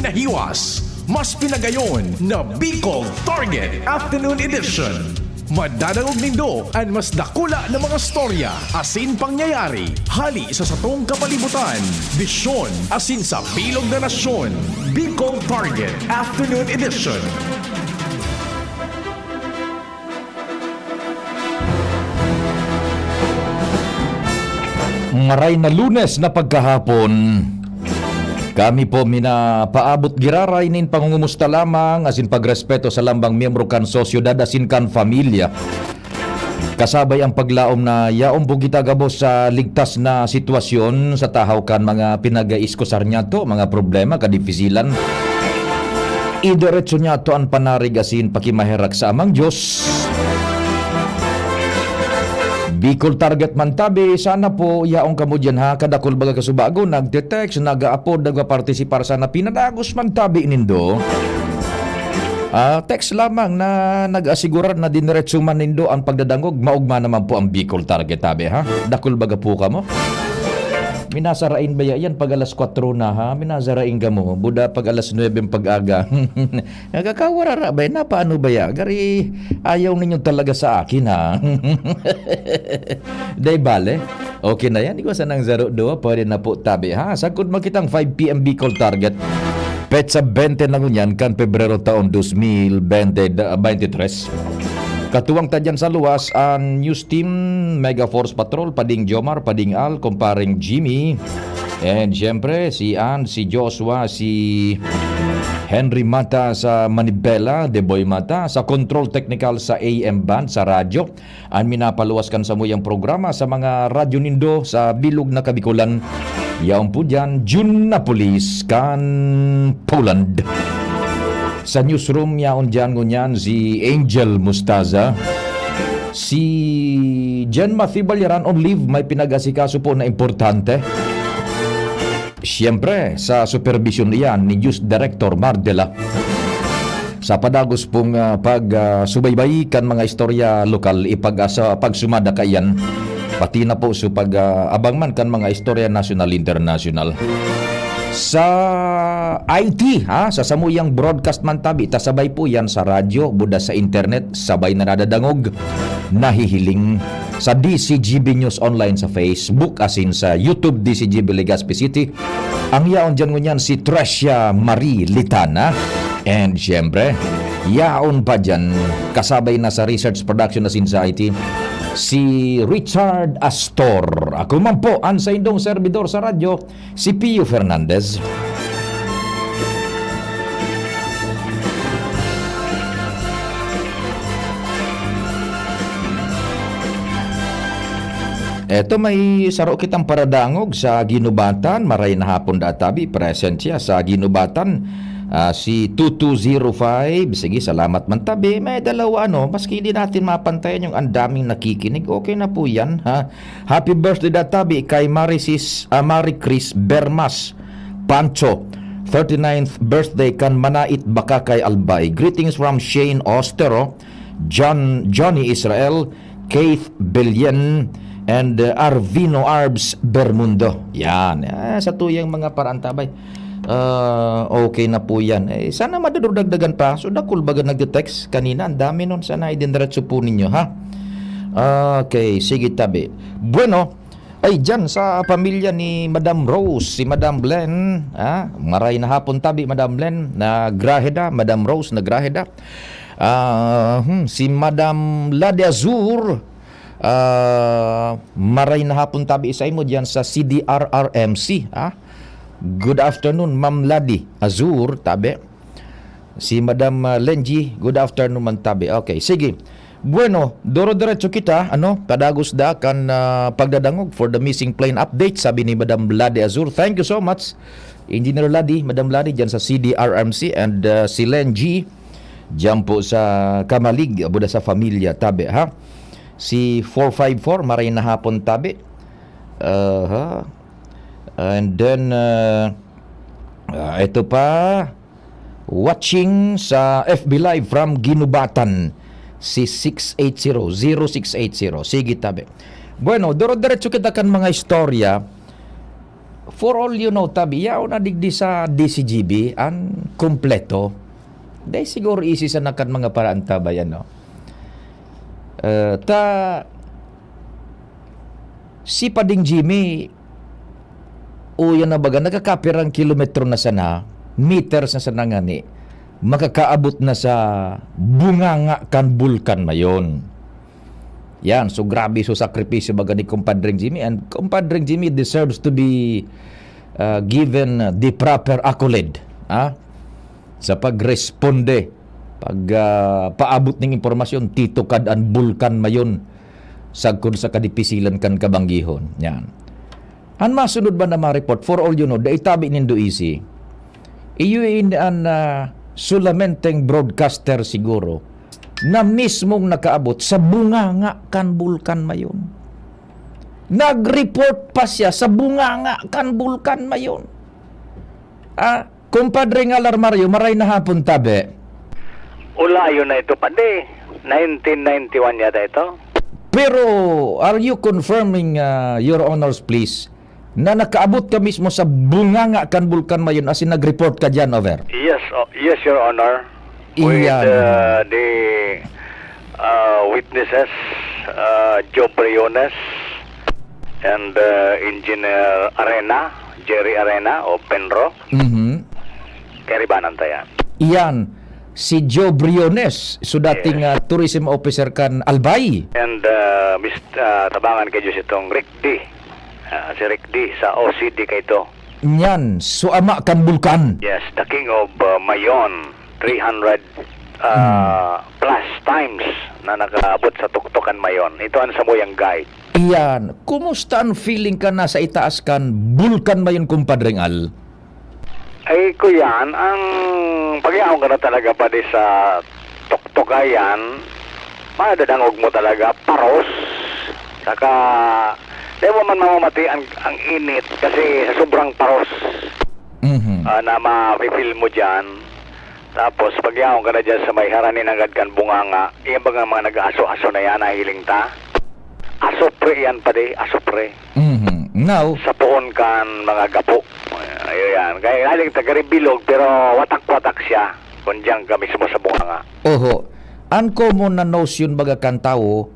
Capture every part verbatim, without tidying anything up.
Nahiwas, mas pinagayon na Bicol Target Afternoon Edition. Madadangog nindo an mas dakula na mga storya asin pangyayari hali sa satong kapalibutan, bisyon asin sa bilog na nasyon. Bicol Target Afternoon Edition. Maray na Lunes na pagkahapon, kami po minapaabot giraray nin pangungumusta lamang asin pagrespeto sa lambang miyembro kan sosyedad asin kan pamilya. Kasabay ang paglaom na yaon po kita gabos sa ligtas na sitwasyon sa tahaw kan mga pinag-iiskusar niyato, mga problema, kadifisilan. Idiretso niyato an panarig asin pakimaherak sa Amang Dios. Bicol Target man tabi, sana po yaon kamo diyan ha, kadakul baga kasubago, nagte-text, nag-aapod, nagpapartisipar, sana pinadagos man tabi nindo. Ah, text lamang na nag-asigurar na diniretso man nindo ang pagdadangog, maogma naman po ang Bicol Target tabi ha. Dakul baga po kamo. Minasarain baya yan pag alas kwatro na ha? Minasarain kamo. Buda pag alas nuebe ang pag-aga. Nagkakawarara ba yan? Paano ba yan? Gari, ayaw ninyo talaga sa akin ha. Day bale? Okay na yan. Ikaw sanang zero dua, pwede na po tabi ha. Sagkod makitang five P M Bicol Target. Petsa bente na ngunyan kan Pebrero taon dos mil bente, da-, bente tres. Katuwang ta dyan sa luwas, ang News Team, Mega Force Patrol, Pading Jomar, Pading Al, Kumparing Jimmy. And siyempre, si Ann, si Joshua, si Henry Mata sa Manibela, Deboy Mata, sa Control Technical sa A M Band, sa radyo. An minapaluwas kan samuyang programa sa mga radyo nindo sa bilog na Kabikolan. Yaon po diyan, Jun Napolis kan Poland. Sa newsroom, yaon diyan ngunyan si Angel Mustaza. Si Jen Matthew Balyaran on leave, may pinag-asikaso po na importante. Siyempre, sa superbisyon iyan ni News Director Mardela. Sa padagos pong, ah, pag, ah, subaybay kan mga istorya lokal, ipag-asa, pagsumada kaiyan, pati na po sa pag, ah, abang man kan mga istorya nasyonal, internasyonal. Sa I T, ha, sa samuyang broadcast man tabi, ta sabay po yan sa radyo, buda sa internet, sabay na nadadangog, nahihiling sa D C G B News Online sa Facebook, asin sa YouTube D C G B Legazpi City. Ang yaon dyan ngunyan si Trecia Marie Litana. And siyempre, yaon pa dyan, kasabay na sa research production asin sa I T, si Richard Astor. Ako man po, ang saindong servidor sa radyo, si Pio Fernandez. Eto, may saro kitang paradangog sa Ginubatan. Maray na hapon da tabi, present siya sa Ginubatan. Ah, si two two zero five, sige, salamat man tabi. May dalawa, ano, maski hindi natin mapantayan yung ang daming nakikinig, okay na po yan, ha? Happy birthday da tabi kay Marisis, ah, Marie Chris Bermas Pancho. Thirty-ninth birthday kan Manait Bakakay Albay. Greetings from Shane Ostero, John, Johnny Israel, Keith Belien, and, uh, Arvino Arbs Bermundo. Yan. Ah, sa tuyang mga paraan tabay. Ah, okay na po yan. Eh, sana madadagdagan pa. So, dakul baga nagte-text kanina. Ang dami nun. Sana idindiretso po ninyo, ha? Okay, sige tabi. Bueno, ay, dyan sa pamilya ni Madam Rose, si Madam Glenn, ha? Maray na hapon tabi, Madam Glenn, na Graheda, Madam Rose na Graheda. Ah, hmm, si Madam Lade Azur, ah, maray na hapon tabi sa imo diyan sa C D R R M C, ha? Good afternoon, Ma'am Ladi Azur, tabi. Si Madam, ah, Lenji, good afternoon man tabi. Okay, sige. Bueno, doro-diretso kita, ano, padagos da kan, ah, pagdadangog for the missing plane update, sabi ni Madam Ladi Azur. Thank you so much, Engineer Ladi, Madam Ladi, dyan sa C D R M C, and, ah, si Len G, dyan po sa Kamalig, abuda sa Familia, tabi, ha? Si four five four, maray na hapon, tabi. Aha. And then, ah, ah, ito pa, watching sa F B Live from Ginubatan, si six eight zero, zero six eight zero. Sige, tabi. Bueno, doro-diretso kita kan mga istorya. For all you know, tabi, yaon na digdi sa D C G B an kompleto. Dai siguro isi sana kan mga paraantabay, ano. Eh, ta, si Pading Jimmy, uya na baga, nakakapirang kilometro na sana, meters na sana ngani, makakaabot na sa bunganga kan bulkan mayon. Yan, so grabe so sakripisyo baga ni Kumpadreng Jimmy, and Kumpadreng Jimmy deserves to be, uh, given the proper accolade, ah, sa pagresponde, pag, ah, paabot ning impormasyon, titukad an bulkan mayon sagkod sa kadipisilan kan kabanggihon. Yan. An masunod ba na ma-report, for all you know, dai tabi nindo isi. Iyo ini an, ah, sulamenteng broadcaster siguro na mismong nakaabot sa bunganga kan bulkan mayon. Nag-report pa siya sa bunganga kan bulkan mayon. Ah, Kumpadre Ngal Armario, maray na hapon, tabi. Ulayon na ito, padi. Nineteen ninety-one yata ito. Pero, are you confirming, ah, Your Honors, please, na nakaabot ka mismo sa bunganga kan bulkan mayon, as in nag-report ka diyan, over? Yes, oh, yes, Your Honor. With, Iyan. uh, the, uh, witnesses, uh, Joe Briones and, uh, Engineer Arena, Jerry Arena o Penro. Mhm. Karibanan ta yan. Iyan, si Joe Briones, so dating, Yes. ah, tourism officer kan Albay. And, uh, Mis-, uh, tabangan kay Diyos itong Rick D. Ah, si Rick D sa O C D kay ito. Nyan, so ama kan bulkan. Yes, the king of, uh, Mayon. Three hundred, uh, Hmm. plus times na nakaabot sa tuktokan Mayon. Ito ang samuyang guide. Iyan, kumusta ang feeling ka na sa itaas kan bulkan Mayon, Kumpadreng Al? Ay, kuyan, ang pagyaon ka na talaga, padi, sa tuktok ayan, madadangog mo talaga, paros. Saka, di mo man mamamati ang, ang init kasi sa sobrang paros, Mhm. ah, na mafe-feel mo diyan. Tapos, pagyaon ka na diyan sa may harani nanggad kan bunganga, iyan ba nga mga nag-aaso-aso na yan, nahiling ta? Asupre yan, padi, asupre. Mhm. Now? Sa puon kan mga gapo. Ayo yan. Kaya galing taga Ribilog, pero watak-watak siya. Kung diyan ka mismo sa bunganga. Oho. An common na notion baga kan tawo,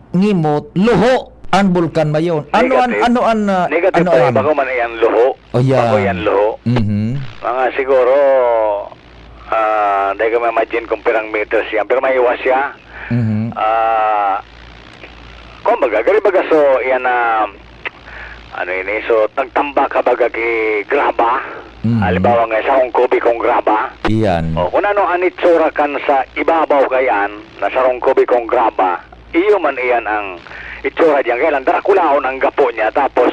ngimot, luho an bulkan Mayon. Ano an, Negative. ano an, ah, Negative ano pa, an? Bako man yan luho. Oh, yan. Bako yan luho. Mhm. Mga siguro, ah, dai ko ma-imagine kung pirang meters yan, pero maiwas siya. Mhm. Ah, kumbaga, gari baga, so, yan na, ano ini, so, tagtamba ka baga ki graba. Mhm. Halimbawa nga, sarong kubikong graba. Iyan. O, kung ano ang itsura kan sa ibabaw kayan, na sarong kubikong graba, iyo man iyan ang itsura diyan. Kaya lang, darakulaon ang gapo niya. Tapos,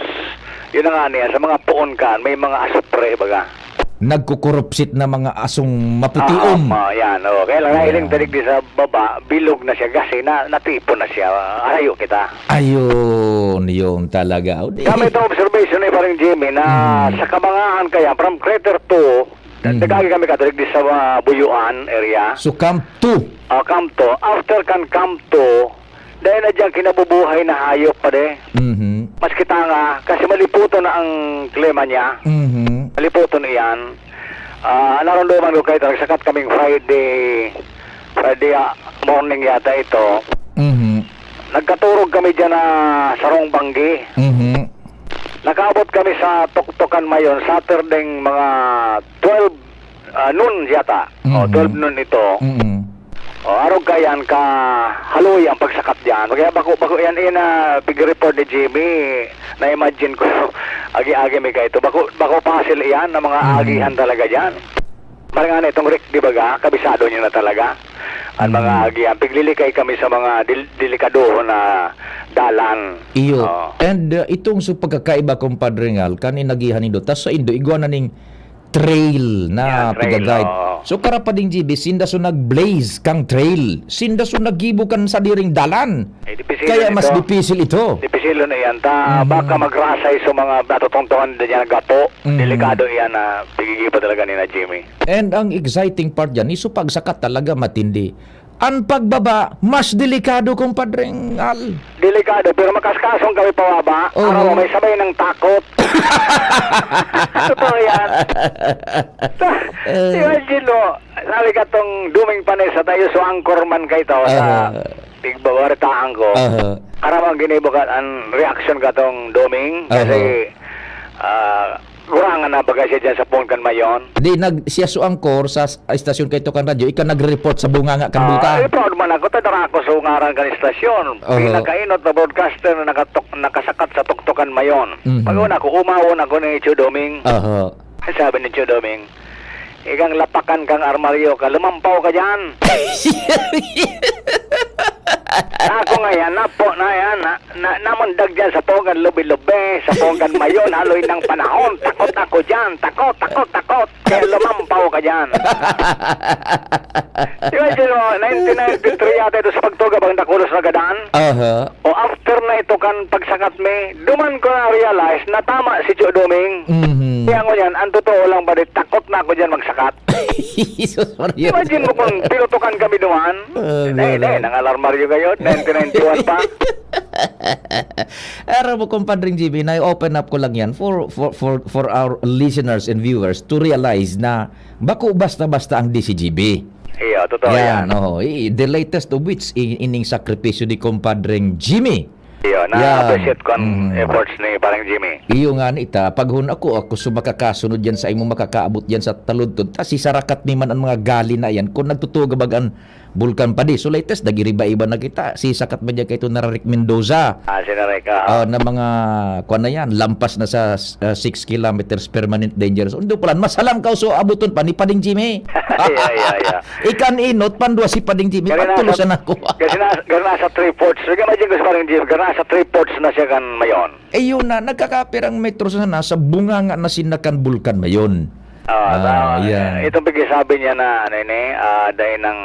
yun na nga niya, sa mga puon kan, may mga asupre, baga. Nagkukurupsit na mga asong maputiom. Ah, ma-, yan, oh. Kaya lang, Yeah. nahiling talig di sa baba, bilog na siya, kasi na, natipon na siya. Arayo kita. Ayun, yun talaga. O, di. Kami itong observation ni Parang Jimmy na Mhm. sa Kabangaan kaya, from Crater two, da-, Mhm. dagagi kami katulig di sa, ah, Buyuan area. So, Camp two? Ah, Camp two. After kan Camp two, dahil na diyang kinabubuhay na hayop, pare. Mhm. Mas kita nga, kasi maliputon na ang klima niya. Mhm. Maliputon iyan. Ah, narundoman ko kayo, nagsakat kaming Friday, Friday, ah, morning yata ito. Mhm. Nagkaturog kami dyan na sarong banggi. Mhm. Nakaabot kami sa Tuktukan Mayon, Saturday, mga twelve, ah, noon yata. O, Mhm. twelve noon ito. Mhm. O, arog kayan ka haloy ang pagsakat diyan. Kaya bako, bako yan, eh, na pig-report ni Jimmy. Na-imagine ko, agi-agi may kaito. Bako, bako pasil iyan na mga Mhm. agihan talaga diyan. Parang ano itong Rick, di ba ga? Kabisado niya na talaga. Ang mga Mhm. agihan. Piglilikay kami sa mga dil-, delikadohon na dalan. Iyo. Oo. And, uh, itong sa pagkakaiba, Compadre Ngal, kan inagihan nindo, tas sa indo, igwa na ning trail na Yeah, trail, piga-guide. Oo. So, karapading G B, sinda so nag-blaze kang trail. Sinda so naggibo kan sadiring dalan. Eh, dipisil Kaya mas ito. dipisil ito. Dipisil na yan. Ta, Mhm. baka magrasay sa mga natutungtungan na dyan, gapo. Mhm. Delikado yan na pigigibo talaga ni na Jimmy. And ang exciting part dyan, iso pagsakat talaga matindi. Ang pagbaba, mas delikado, Compadreng Al. Delikado, pero makaskasong kami pababa. Oo. Aram mo, may sabay ng takot. Totoo yan. Eh. Imagine mo, sabi ka tong Doming Panessa tayo, so anchorman kayo to sa Aha. tigbabartaan ko. Aha. Aram mo ang ginibukat, ang reaction ka tong Doming? Aha. Kasi, ah, gurangan na baga siya dyan sa phone kan Mayon. Di, nag-, siya so anchor sa s-, estasyon kay Tukan Radyo, ika nagre-report sa bunganga kan Ah, bulkan. Proud man ako, tadara ako sa ngaran kan estasyon. Oho. Pinakainot na broadcaster na nakatok-, nakasakat sa tuktokan Mayon. Mhm. Pag-una ko, umawon ako ni Tio Doming. Oho. Ang sabi ni Tio Doming, "Ikang lapakan kang armaryo ka, lumampaw ka dyan." Ako nga yan, napo na yan, na, na, namundag dyan sa Pogan Lubi-Lubi, sa Pogan Mayon, haloy ng panahon, takot ako dyan, takot, takot, takot, kaya lumampaw ka dyan. Di ba, Jiro, nineteen ninety-three yata ito sa pagtuga bang Dakulos na Gadan? Aha. O after na ito kan pagsakat mi, duman ko na-realize na tama si Tio Doming. Mhm. Kaya ngunyan, ang totoo lang ba, di, takot na ako dyan magsakat. Jesus Maria. Imagine mo kung pinutukan kami duman. Ah, Hindi, hindi, grabe. Nangalarmaryo kayo, nineteen ninety-one pa. Aram mo, Compadreng G B, na-open up ko lang yan for, for, for, for our listeners and viewers to realize na bako basta-basta ang D C G B. Iyo, totoo Yan, yan. Oo. I-, the latest of which, i-, ining sakripisyo ni Compadreng Jimmy. Iyo, Yan. na-appreciate ko ang Mm. efforts ni Parang Jimmy. Iyo nga ni ita, pag hun ako, ako so makakasunod yan sa imo, makakaabot yan sa taludtod. Ta si sarakat mi man ang mga gali na yan, kung nagtutuga bag ang bulkan pa di. So latest, nagiriba-iba na kita. Si sakat ba dyan kay ito na Rick Mendoza? Ah, si Rick, ah. Ah, na mga, kuwan na yan, lampas na sa, ah, six kilometers permanent danger zone. Doon pala, mas halam ka, so abuton pa ni Pading Jimmy. Iya, iya, iya. Ikan inot, pandua si Pading Jimmy, Gari na pagtulosan sa, ako. gari na, gari na sa three-fourths. Sige, imagine ko si Pading Jimmy, gari na sa three-fourths na siya kan Mayon. Eh, yun na, nagkakapirang metro sana sa bunganga na sinakan bulkan Mayon. Ah, Ah, sa, yan. itong pagkasabi niya na, ano yun eh, ah, dahil nang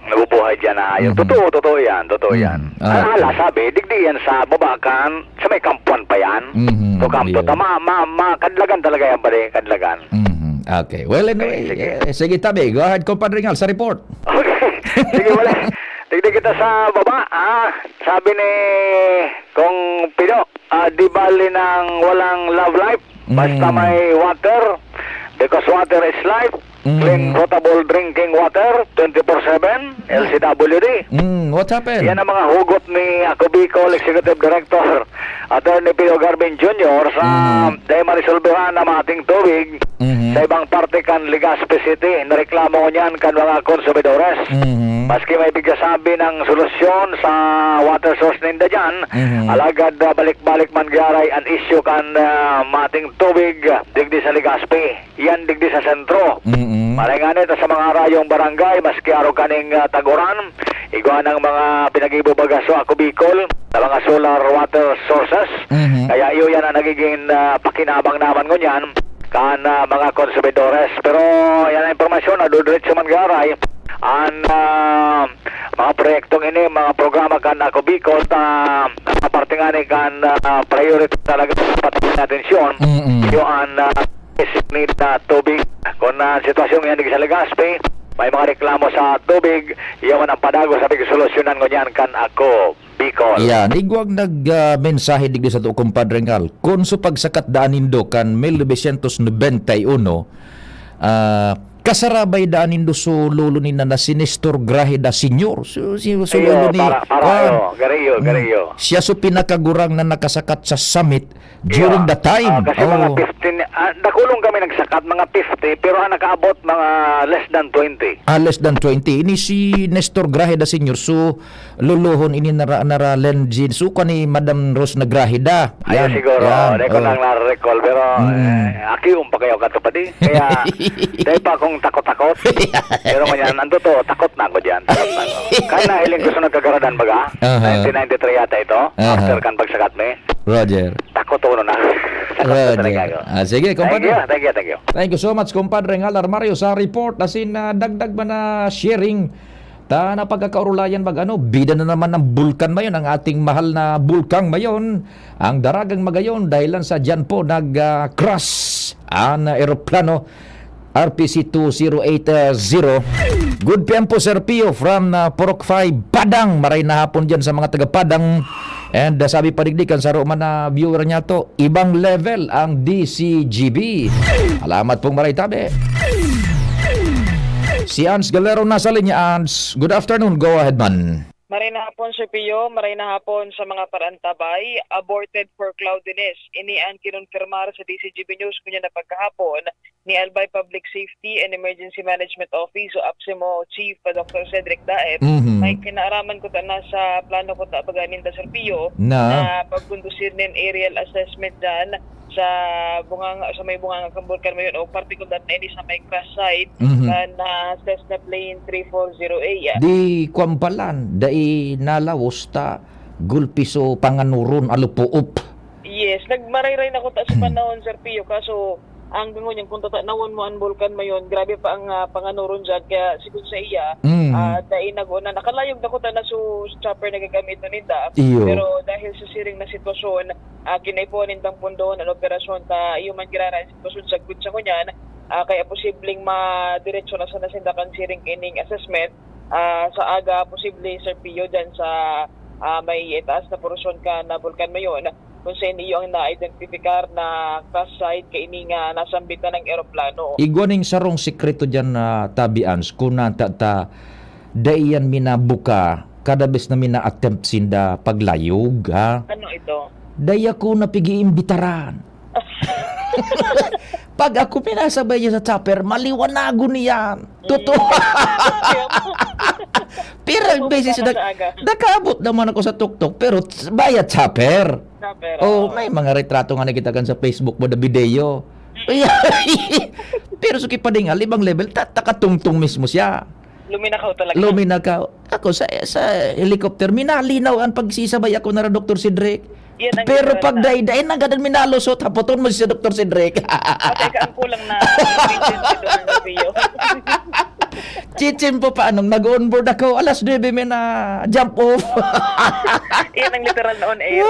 nabubuhay dyan na hayop. Mhm. Totoo, totoo yan, totoo yan. Mhm. Ah, Ang ala, okay. sabi, digdi yan sa baba kan, sa may kampuan pa yan. Mhm, So, kampo, yeah. tama, ma, ma, kadlagan talaga yan, pare, kadlagan. Mhm. Okay. Well, anyway, Okay, sige. eh, sige, tabi. Go ahead, Compadre Ngal, sa report. Okay. Sige, wala. Tignan kita sa baba, ah. Sabi ni Kong Pido, ah, di bali nang walang love life. Basta Mm. may water, because water is life. Mm. Clean, potable drinking water, twenty-four seven, L C W D. Mm, what happened? Yan ang mga hugot ni Ako Bicol Executive Director Attorney Pido Garvin Junior sa Mm. dahil marisolbehan na mating tubig Mhm. sa ibang parte kan Legazpi City. Nareklamo niyan kan mga konsumidores. Mhm. Maski may pigkasabi ng solusyon sa water source ninda dyan, Mhm. alagad, ah, balik-balik man garay ang issue kan, ah, mating tubig digdi sa Legazpi. Yan digdi sa sentro. Mm-mm. Maray nga nito sa mga rayong barangay, maski arog kaning, ah, tag-uran, igwa ng mga pinag-ibubaga sa Ako Bicol, sa mga solar water sources. Mhm. Kaya iyo yan ang nagiging, ah, pakinabang naman ngunyan kan, ah, mga konsumidores. Pero yan ang impormasyon, nadudiretso man garay ang, ah, mga proyektong ini, mga programa kan Ako Bicol, ta, ah, parte nga ni kan, ah, priority talaga sa pati atensyon. Mm-mm. Iyo ang, ah, need na tubig. Kung, ah, sitwasyon ngayon sa Legazpi, may mga reklamo sa tubig, yaman ang padagos sa pagsolusyonan ngunyan kan Ako Bicol. Yan, igwang nag, ah, mensahe digdi sa to, Compadre Ngal. Kung sa pagsakat daan nindo kan mil novecientos nobenta y uno, ah, kasarabay daan nindo so lolo nina na si Nestor Grajeda Senior. So, si, so Iyo, lolo ni, para, para, ah, iyo, gari iyo, gari mm, iyo. siya so pinakagurang na nakasakat sa summit during Iyo. the time. Ah, kasi mga Oh. fifteen, ah, dakulong kami nagsakat, mga fifty, pero ang nakaabot, mga less than twenty. Ah, less than twenty. Ini si Nestor Grajeda Senior. So, lolohon ini nara-, naralen din. So, ka ni Madam Rose Nagrahida. Ayun Yan, siguro, yan, di ko oh. nang na-recall, pero, Mm. eh, aki yung pa kayo katupad eh. Kaya, dahil pa akong takot-takot. Pero ngayon, ang totoo, takot na ako dyan. Takot na ako. Kaya nahiling ko sa nagkagaradan baga, Aha. nineteen ninety-three yata ito, Aha. after kan pagsakat mi. Roger. Takot uno na. Takot na Roger. talaga ako. Ah, sige, Thank compadre. you, thank you, thank you. Thank you so much, compadre Ngal Armario, sa report. As in, ah, dagdag man na sharing. Ta na pagkakaurulayan mag-ano, bida na naman ng bulkan ngayon, ang ating mahal na bulkang Mayon. Ang daragang Magayon, dahil lang sa dyan po nag, ah, crash ang eroplano R P C two zero eight zero. Good P M po, Sir Pio from, ah, Purok five, Padang. Maray na hapon diyan sa mga taga Padang. And, ah, sabi pa digdi kan saro man na viewer niya to, ibang level ang D C G B. Alamat pong maray tabi. Si Ans Galero nasa linya. Ans, good afternoon. Go ahead man. Maray na hapon, Sir Pio. Maray na hapon sa mga parantabay. Aborted for cloudiness. Ini ang kinonfirmar sa D C G B News kunya na pagkahapon ni Albay Public Safety and Emergency Management Office o APSEMO Chief pa Doctor Cedric Daep. Mhm. May kinaaraman ko ta na sa plano ko ta baga ninda, Sir Pio, Na? na pagkondusir nin aerial assessment dyan sa bunganga, sa may bunganga kan Bulkan Mayon o partikular na ini sa may crash site Mhm. kan, ah, Cessna Plane three four zero A. Di kwan palan, dai nalawos ta gulpi so panganuron, alupuop. Yes, nagmarayray na ko ta sa Hmm. panahon, Sir Pio, kaso hanggang ngunyan, kung tatanawon mo an Bulkan Mayon, grabe pa ang, ah, panganuron dyan. Kaya, sigon sa iya, Hmm. ah, dai nag-una. Nakalayog na ko ta na su chopper na gagamit na ninda. Iyo. Pero dahil sa siring na sitwasyon, ah, kinaipuhan nindang pundon an operasyon ta iyo man giraray an sitwasyon sagkod sa ngunyan, ah, kaya posibleng madiretso na sana sinda kan siring kining assessment, ah, sa aga posible, Sir Pio, dyan sa, ah, may taas na porsyon kan Bulkan Mayon, kung saen iyo ang na-identify na crash site kaini nga nasambitan ng eroplano. Igwa ning sarong sekreto diyan na tabians, kuna ta, ta, dai yan minabuka, kada bes na mina-attempt sinda paglayog, ha? Ano ito? Dai ako napig-iimbitaran. Pag ako pinasabay niya sa chopper, maliwanagon niyan. Totoo. Mm. Pero ang Totoo beses ka na, sa aga. Nakaabot naman ako sa tuktok, pero via chopper. Chopper, Oh, oo. may mga retrato nga nakita kan sa Facebook mo na video. Mm. Pero sa kipadingal, ibang level, ta-, takatungtong mismo siya. Luminakaw talaga. Luminakaw. Ako sa, sa helicopter, minalinaw ang pagsisabay ako na Doktor Cedric. Yan ang Pero literal pag na. dai-dai, nagadan minalusot, hapoton mo si Doktor Cedric. Patay ka, ang kulang na intelligence ito ng Rio. Chichim po, paanong nag-onboard ako, alas nuebe may na jump off. Yan ang literal na on air.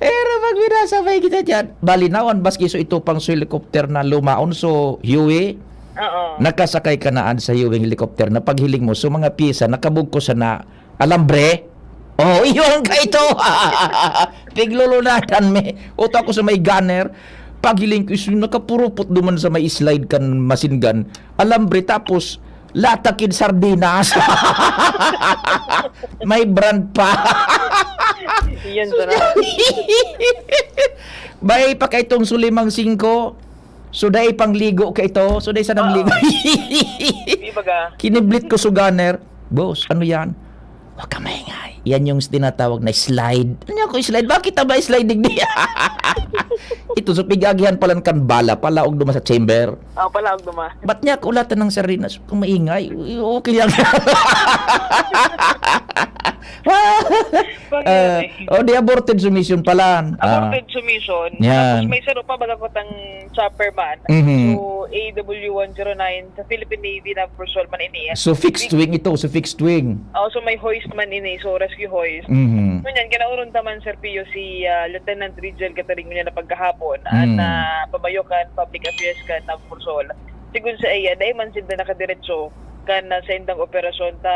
Pero pag minasabay kita dyan, balinawan, baski so ito pang so helicopter na lumaon, so Huey, Oo. nakasakay ka na sa Huey helicopter na paghiling mo, so mga pyesa, nakabugkos sa na alambre. Oh, iyon ka ito. Piglulunadan mi. Uto ako sa may gunner. Paghiling ko, iso nakapurupot duman sa may slide kan masinggan. Alambre, tapos, lata kin sardinas. May brand pa. Iyan Sus, sana. May pa kaitong sulimang singko. So, dai pangligo ka ito. So, dai sa nang Oo. ligo. Di baga. Kiniblit ko sa gunner. "Boss, ano yan?" "Huwag ka maingay. Yan yung tinatawag na slide." "Ano ako slide? Bakit na ba slide digdi?" Ito, so pigagihan palan kan bala, palaog duma sa chamber. Oh, palaog duma. Ba't niya ako ulatan ng sardinas? "Huwag ka maingay. Okay lang." Pangyayari. Ah, oh, di aborted submission palan. Ah. Aborted submission. Yan. Tapos may saro pa baga kutang chopper man. Mhm. So, A W one zero nine, sa Philippine Navy na patrol man ini. So, fixed Fix- wing ito, so fixed wing. Oh, so may hoist man ini, so rescue hoist. Mhm. Ngunyan, kinaoron ta man, Sir Pio, si, ah, Lieutenant Rigel Gataring niya na pagkahapon, Mm. na pabayo kan public affairs kan Navforsol. Sigun sa iya, dai man sinda nakadiretso kan, ah, sa indang operasyon ta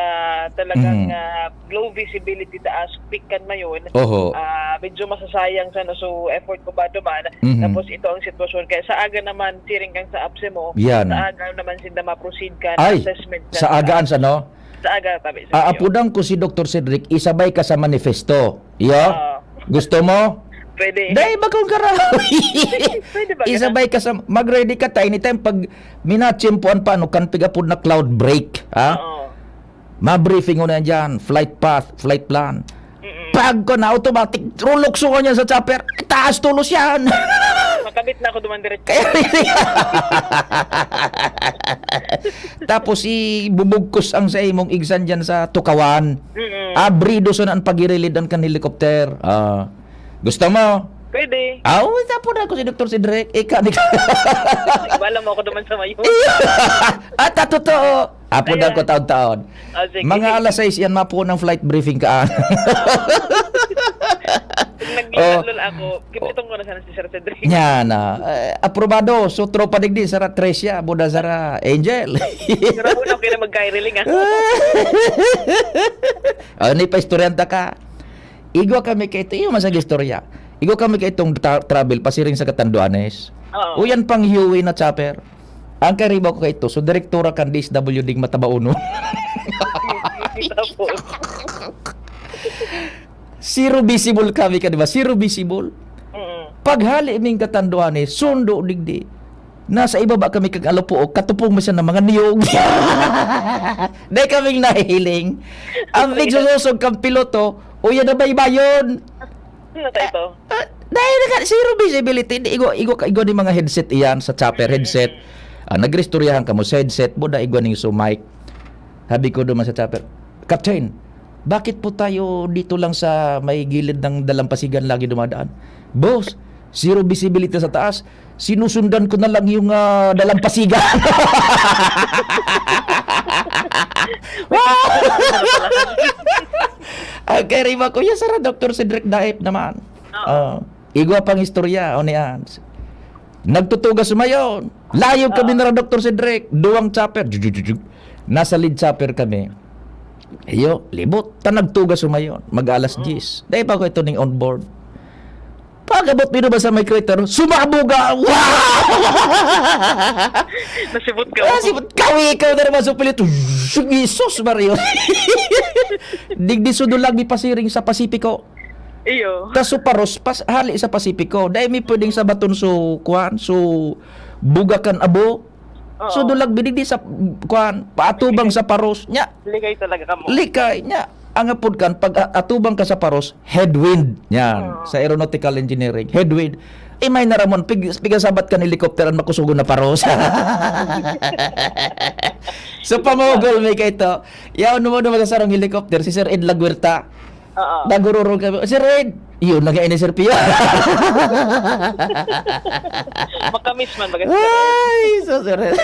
talagang, Mm. ah, low visibility ta as peak kan Mayon. Oho. Ah, medyo masasayang sa, no, so effort ko ba duman. Mhm. Tapos ito ang sitwasyon. Kaya sa aga naman, siring kang sa APSEMO, Yan. sa aga naman sinda ma-proceed kan Ay, assessment sa kan agaan sa, no? Sa aga, tabi sa Ah, iyo. apudan ko si Doktor Cedric, isabay ka sa manifesto. Iyo? Oo. Gusto mo? Pwede. Dai, bakong karaw. Pwede ba, Isabay ka sa, mag-ready ka ta anytime pag minatsimpuan pa, ano, kan pigapod na cloud break, ha? Oo. Ma-briefing ko na yan dyan, flight path, flight plan. Mm-mm. Pag ko na, automatic, rulukso ko niya sa chopper, taas tulos yan. Makabit na ako duman diretso. Kaya, tapos ibubugkos ang sa imong igsan dyan sa tukawan. Mm-mm. Abrido sa naan pagirilidan kan helicopter. Ah. Gusto mo? Pwede. Ah, oo, tapon ako si Doktor Cedric. Ika, ni Bala mo ako naman sa mayo. At, at totoo. Apo Ayan. na ko taon-taon. Oh, sige. Mga alas sais yan, mapuon ang flight briefing ka. Pag naglalol ako, gibitong ko na sana si Sir Cedric. Yan, ah. Eh, aprobado. So, tropa digdi, sara Tricia, buda sara Angel. Pero ako na, okay na magkairiling, ah. Ano, ipaistoryan ta ka? Igwa kami kay ito, iyo man sa istorya. Igwa kami kay itong tra- travel, pasiring sa Catanduanes. Oo. Uyan pang hiwi na chopper. Ang kariba ko kay ito, so direktora kan D S W D Mataba Uno. Tapos, Zero visible kami ka, di ba? Zero visible. Mm. Paghali ming Catanduanes, sundo digdi. Nasa ibaba kami kag Alopook, katupong mi sa mga niyog. Dai kaming nahihiling. Ang big susosog kang piloto, uya na baybayon. Ano tayo ito? Ah, dahil na zero visibility, di, igwa, igwa, igwa ni mga headset iyan sa chopper, headset. Ah, nagristoryahan kamo sa headset, buda igwa ning so mic. Sabi ko duman sa chopper, "Captain, bakit po tayo dito lang sa may gilid ng dalampasigan lagi dumadaan?" "Boss, zero visibility sa taas. Sinusundan ko na lang yung, ah, dalampasigan." Ang kay Rima, Kuya Sara, Doktor Cedric Daip naman. Oo. Ah, igwa pang istorya, o niyan. Nagtutugas sumayon. Layo kami Oo. na Doktor Cedric. Duwang chopper. Jujujujug. Nasa lead chopper kami. Iyo, libot. Ta nagtugas sumayon. Mag-alas Mm. diyes. Dahil pa ko ito ning onboard. Pag-abot mi naman sa may crater, sumabog ka. Wow! Nasibot ka. Ah, sibot. Kawi ka na naman sa pilit. Jesus Mario. Digdi sudo lang mi pasiring sa Pasipiko. Iyo. Ta so paros, pas, hali sa Pasipiko. Dai mi pwedeng sabaton so, kuan, so buga kan abo. Oo. So, dulag binigdi sa, kuan, paatubang sa paros. Nya, Likay talaga kamo. Likay, nya. Ang apod kan, pag a- atubang ka sa paros, headwind. Yan, Oo. sa aeronautical engineering. Headwind. Eh, may naramon, pig, pigasabat kan helicopter ang makusugon na paros. So, pamugol mi kay ito. Yaon mo naman sa sarong helicopter, si Sir Ed Laguerta. Oo. Nagururong kami, "Sir Ed!" Yun, nag-, ini, Sir Pio. Makamis man, baga, Sir Ed. Ay, so, Sir Ed.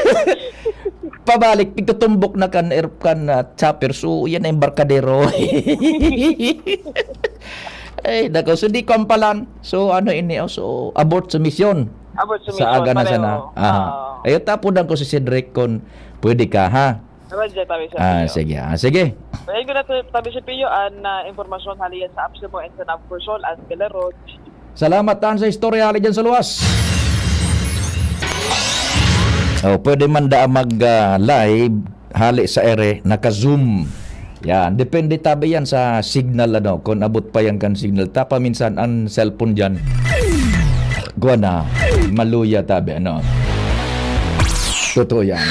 Pabalik, pigtutumbok na kan air-, kan, ah, chopper. So, yan na yung barkadero. Ay, nako. So, di ko ampalan. So, ano ini, oh, so, abort sa misyon. Abort sa Sa misyon, aga na pareho. sana. Aha. Oo. Ayun, tapunan ko si Cedric kung pwede ka, ha? Radyo, tabi sa Ah, Pio. sige. Ah, sige. Ayan ko na to, tabi si Pio, ang, ah, impormasyon hali yan sa Apsimo and sa Nabcorson, ang Galero. Salamat, tan sa istorya, hali dyan sa luwas. Oh, pwede man da mag, ah, live, hali sa ere, naka-zoom. Yan, depende tabi yan sa signal, ano, kung abot pa yan kan signal. Tapa minsan, ang cellphone dyan, kuha na, maluya tabi, ano. Totoo yan.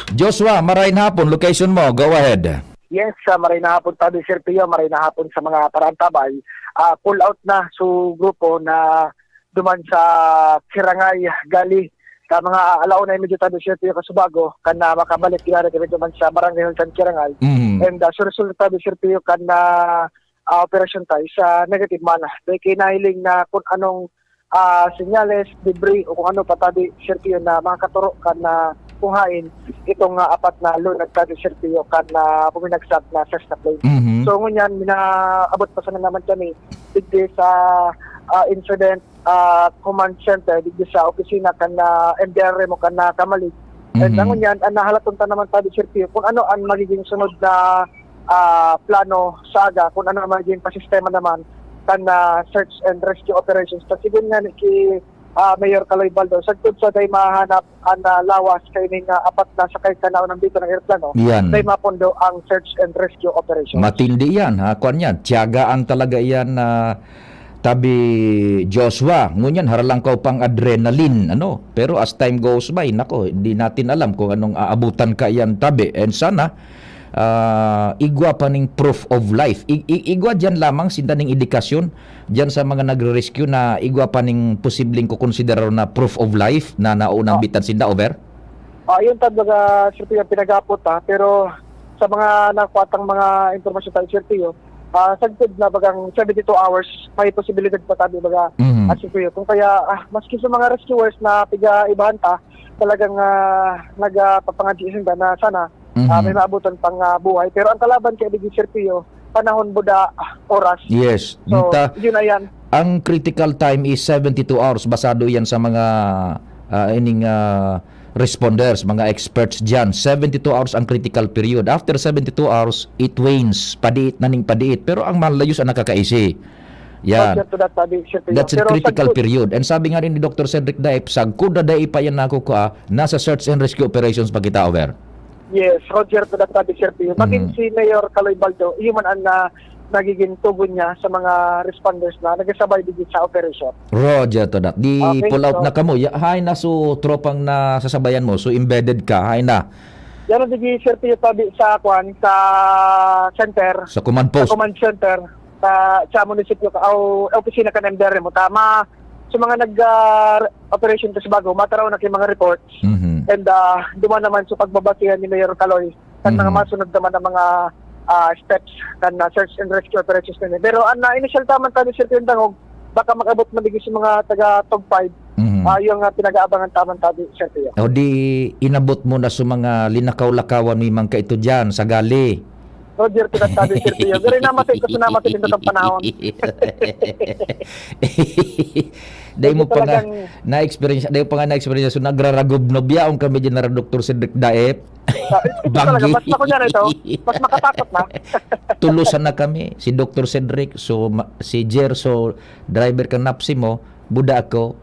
Joshua, maray na hapon, location mo, go ahead. Yes, ah, maray na hapon tabi, Sir Pio, maray na hapon sa mga paraantabay. Ah, pull out na so grupo na duman sa Kirangay, Gali. Sa mga alauna medyo tabi, Sir Pio, kasubago, kan na makabalik, ginari kami duman sa Barangay Hall kan Kirangay. Mhm. And, ah, so resulta tabi, Sir Pio, kan na, ah, operasyon tayo sa negative man. Dahil kinahiling na kung anong, ah, senyales, debris, o kung ano pa tabi, Sir Pio, na makakaturo kan na kung hain itong, ah, apat na lunag tabi, Sir Pio, kan na puminagsak na Cessna plane. Mhm. So, ngunyan, minaabot pa sana naman kami digdi sa, ah, incident, ah, command center, digdi sa opisina kan, ah, M D R M o kan, ah, Kamalig. And Mhm. ang ngunyan, ang nahalaton ta naman tabi, Sir Pio, kung ano ang magiging sunod na, ah, plano sa aga, kung ano ang magiging pasistema naman kan, ah, search and rescue operations. Ta sigon nga ni ki, ah, Mayor Kaloy Baldo, sagkod sa dai mahanap ang, ah, lawas kaining, ah, apat na sakay kan naunang bito ng eroplano, Yan. dai mapondo ang search and rescue operations. Matindi yan, ha? Kuwan yan. Tiyagaan talaga yan na tabi Joshua. Ngunyan, haralangkaw pang adrenaline, ano? Pero as time goes by, nako, hindi natin alam kung anong aabutan ka yan, tabi. And sana, ah, igwa pa ning proof of life. I- i- igwa dyan lamang sinda ning indikasyon dyan sa mga nagre-rescue na igwa pa ning posibleng kukonsiderar na proof of life na naunang Oh. bitan sinda, over? Ah, yun talaga, Sir Pio, ang pinagapot, ha. Pero sa mga nakuha tang mga impormasyon tayo, Sir Pio, ah, sagkod na bagang seventy-two hours, may posibilidad pa tabi baga, Mhm. ah, Sir Pio. Kung kaya, ah, maski sa mga rescuers na piga-ibahan ta, talagang, ah, nagpapangadji sinda na sana, Mhm. ah, may maabutan pang, ah, buhay. Pero ang kalaban kay Digdi, Sir Pio, panahon, buda, oras. Yes. So, Nta- yun na yan. Ang critical time is seventy-two hours. Basado yan sa mga, ah, ining, ah, responders, mga experts dyan. Seventy-two hours ang critical period. After seventy-two hours, it wanes. Padiit na ning padiit. Pero ang malayos ang nakakaisi. Yan. Roger to that, Padre Sergio. That's a Pero critical sagkod period. And sabi nga rin ni Doctor Cedric Daep, sagkod na dai pa yan nakukua, nasa search and rescue operations pa kita, over. Yes, Roger to that, Padre Sergio. Maging Mm. si Mayor Caloy Baldo, iyo man ang, ah, nagiging tugon niya sa mga responders na nagsasabay digit sa operasyon. Roger to that. Di Okay, pull out so na kamo. Ya, hay na so tropang nasasabayan mo. So embedded ka. Hay na. Yan ang digit, Sergio, Padre, sa kwan, sa center. Sa command Sa post. command center. Sa, sa munisipyo ka, o opisina kan M D R M mo. Tama, sa mga nag, ah, operation ka sa bago, mataraw na kay mga reports. Mhm. And, ah, duman naman sa pagbabasihan ni Mayor Caloy, kan mga Mhm. masunod naman ang mga, ah, steps kan, ah, search and rescue operations na yun. Pero ang, ah, initial taman tayo, Sir Pindangog, baka mag-abot man digdi sa mga taga Tog five. Mhm. Ah, yung, ah, pinag-aabangan taman tayo, Sir Pio. O di, inabot mo na sa mga linakaw-lakawan ni Mang Kaito dyan, sa Gali. Roger, pinagsabi, Sir Pio. Pero namati ko, namati din itong panahon. Dahil Medyo mo pa nga talagang na-experience, dahil pa nga na-experience, so nagraragubnob yaon kami dyan na Doktor Cedric Daep. Ah, ito talaga, Banggi. Mas makunya na ito. Mas makatakot na. Tulusan na kami. Si Doktor Cedric, so, ma-, si Jer, so, driver ka napsi mo, buda ako.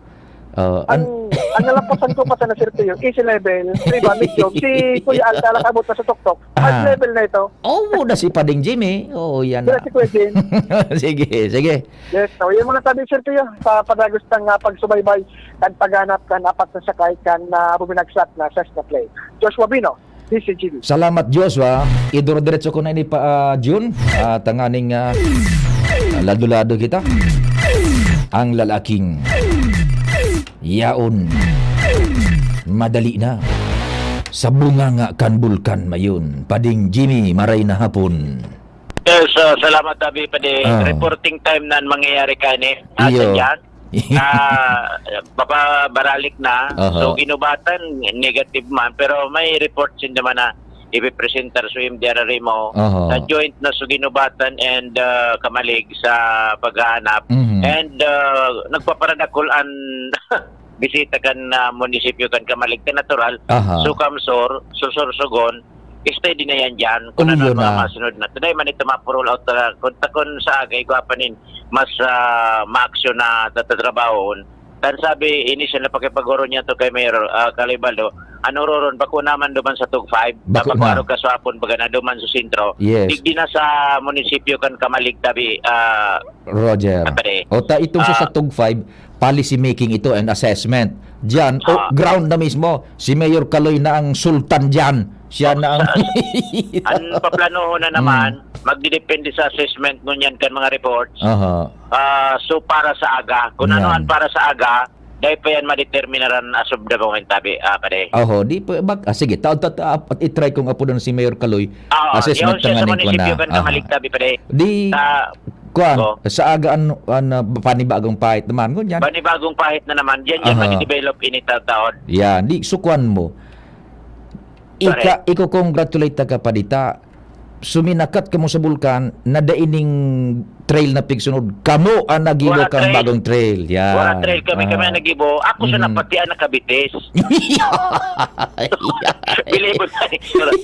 Ah, Ang, an- ang nalampasan ko pa sana, Sir Pio, easy level. Sa iba, medium. Si Kuya Al, talaga abot na sa tuktok. Hard Ah. level na ito. Oo, na si Pading Jimmy. Oo, yan Sila na. si Kuya Jim. Sige, sige. Yes, so yung mga sabi, Sir Pio, sa padagos ng, ah, pagsubaybay, kan paghanap kan apat na sakay kan, ah, buminagsak na Cessna plane. Joshua Bino, D C G B. Salamat, Joshua. Idoro-diretso ko na ini pa, ah, June. Ah, tanganing, ah, lado-lado kita. Ang lalaking yaon. Madali na. Sa bunganga kan bulkan mayon. Pading Jimmy, maray na hapon. Yes, ah, salamat, Abi, Padi. Ah. Reporting time na ang mangyayari kani. Asan Iyo. yan? Ah, papabaralik na. Aha. So, Ginubatan, negative man. Pero may report sin naman na ipipresentar sa M D R R M O. Aha. Sa joint na sa Ginubatan and, ah, Camalig sa paghahanap. Mhm. And, ah, nagpaparadakul an bisita kan, ah, munisipyo kan Camalig. Ta natural, Aha. Sucamsor, Susursugon, steady na yan dyan. Kung ano Uyo ang mga na. masunod na. Today man ito mapurol out, ah, kung takon sa agay, igwa pa nin mas, ah, maaksyon na tatatrabahon. Tan sabi, initial na pakipag-oro niya to kay Mayor, ah, Caloy Baldo, ano roron, bako naman duman sa Tug five, Bako na. Kapag-aro ka sa hapon, baga na duman sa sentro. Yes. Digdi na sa munisipyo kan Camalig tabi, ah, Roger. Kapare. O ta itong sa, Ah. sa Tug five, policy making ito and assessment. Diyan, o, Ah. ground na mismo, si Mayor Caloy na ang sultan diyan. Siya Oh, na ang sa, ang paplanohon na naman, Mm. magdidepende sa assessment ngunyan kan mga reports. Aha. Ah, so para sa aga, kung ano Yan. ang para sa aga, dahil pa yan madeterminaran as of the moment, tabi, ah, pare. Oho, di pa, bak-, ah, sige, ta-, ta-, ta-, ap-, at i-try kong apudan si Mayor Caloy. Ah, Assessment yaon siya sa tanganing ko munisipyo na. kan Aha. Camalig, tabi, pare. Di, Ah, kwan, oh. sa aga an-, an-, ah, panibagong pahit naman, ngunyan. Panibagong pahit na naman. Diyan, diyan Aha. madidevelop ini tataon. Yan, di, so kwan mo. Ika-, Correct. iko-congratulate ta ka pa dita. Suminakat kamo sa bulkan, na dai ning trail na pigsunod. Kamo ang nagibo Wala kan trail. bagong trail. Yan. Wala trail kami, kami Ah. ang nagibo. Ako sa Mhm. napati ang nakabitis. Believe mo na,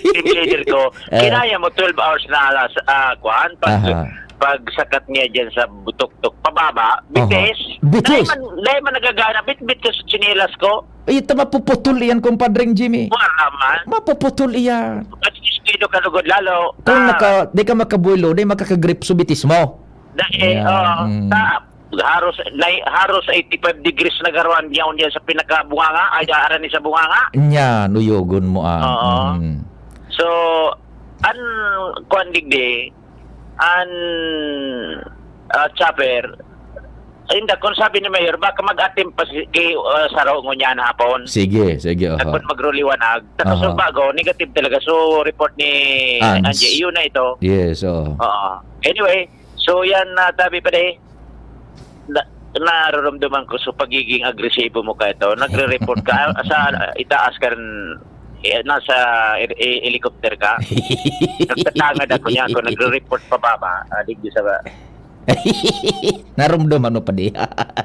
team leader ko. Eh. Kinaya mo twelve hours na alas, ah, kuan, pag, Aha. pagsakat niya dyan sa butuktok, pababa, Aha. bitis. Bitis. Dahil man, dahil man nagagana, bitbit ko sa tsinelas ko. Ay, ito mapuputol iyan, kumpadreng Jimmy. Wala man. Mapuputol iyan. At least, kino kalugod lalo. Kung Ah. naka-, di ka makabuelo, di makakagrip sa bitis mo. Dahil, Ayan. oo, Mm. sa, haros, nai-, haros eighty-five degrees na garuan niya, niya sa pinakabunganga, ay, daaran ni sa bunganga. Yan, uyogon mo, ah. Oo. Mm. So, an, kuan digdi, an, ah, chopper, ay, hindi, kung sabi ni Mayor, baka mag-atim pa si, kay, ah, Saro ngunyan hapon. Sige, sige, oho. Tapos magroliwanag. Tapos Aha. ang bago, negative talaga. So, report ni Ans. Angie, yun na ito. Yes, oo. Oo. Anyway, so yan, ah, tabi pa rin. Na, nararamdaman ko sa pagiging agresibo mo ka ito. Nagre-report ka sa itaas ka rin, eh, nasa er-, eh, helicopter ka. Nagtatangad ako niya. Ako nagre-report pababa, ah, digdi sa Narumduman mo pa di.